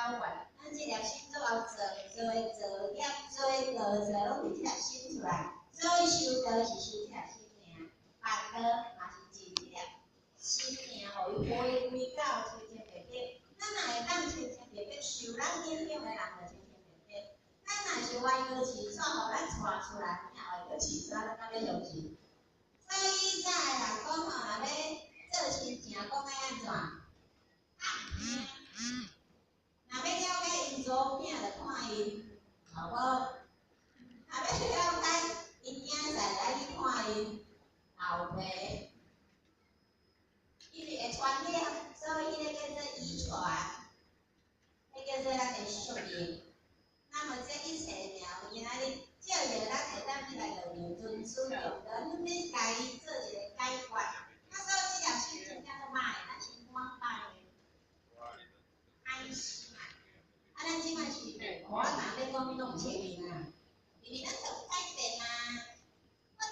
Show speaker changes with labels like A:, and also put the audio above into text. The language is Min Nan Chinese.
A: 九願。咱這粒心做後做做的造業、做的過錯，攏佇這粒心出來。所以修道是修這粒心爾，辦道嘛是盡這粒心爾，予伊回歸到清清白白。咱若會當清清白白受咱影響的人，就清清白白。咱若是歪歌詞，煞予咱帶出來，聽歪歌詞，咱敢欲相信？所以早的人講吼，若欲做親情，講愛按怎？若欲了解𪜶查某囝，就看𪜶老母；若欲了解𪜶囝婿，愛去看𪜶老爸。因為會傳染，所以彼個叫做遺傳，彼叫做咱的宿命。那麼這一切爾，今仔日借著咱會當去來樂牛尊使用，咱欲共伊做一個解決。啊，所以這粒心真正足歹，咱心肝歹的，歹心啊！啊，咱這擺是我若欲講弄清。